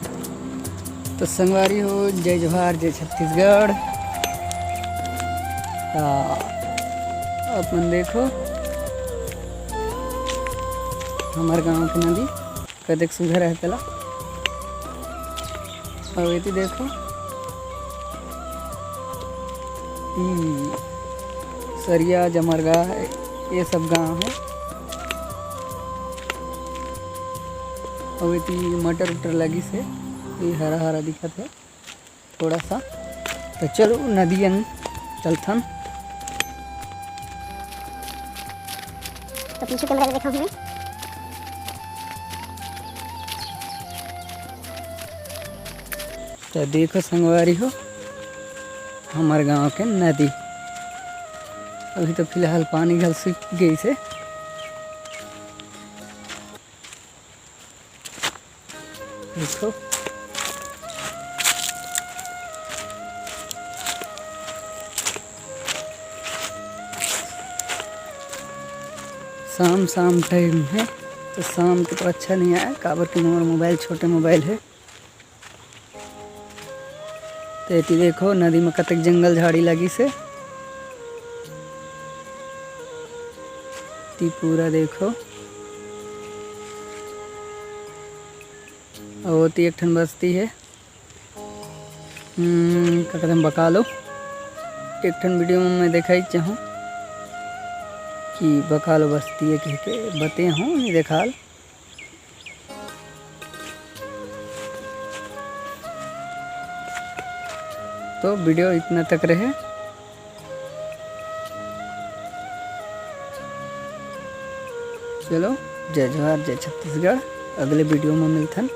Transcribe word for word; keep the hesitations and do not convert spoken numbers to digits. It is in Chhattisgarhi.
तो संगवारी हो, जय जोहार, जय छत्तीसगढ़। आ, अपन देखो, हमर गांव के नदी कतेक सुघर हे तेला। अउ एती देखो, ई सरिया, जमरगा, ये सब गांव हे। अउ एती मटर उटर लगिस हे, ये हरा हरा दिखत हे थोड़ा सा। तो चलो नदियन चलथन। तो पीछे कैमरा में देखा हूँ। तो देखो संगवारी हो, हमर गांव के नदी। अभी तो फिलहाल पानी घल सूख गइस हे। देखो, शाम शाम टाइम हे, तो शाम के तो अच्छा नहीं आय, काबर कि मोर मोबाइल छोटे मोबाइल हे। तो एती देखो, नदी में कतेक जंगल झाड़ी लगिस हे। ती पूरा देखो, अउ ओती एक ठन बस्ती हे। हम्म, का कहते हैं, बकालो। एक ठन वीडियो में मैं देखाई चाहूँ कि बकालो बस्ती हे कह के बते हूँ, नहीं देखाल। तो वीडियो इतना तक रहे। चलो, जय जोहार, जय छत्तीसगढ़। अगले वीडियो में मिलथन।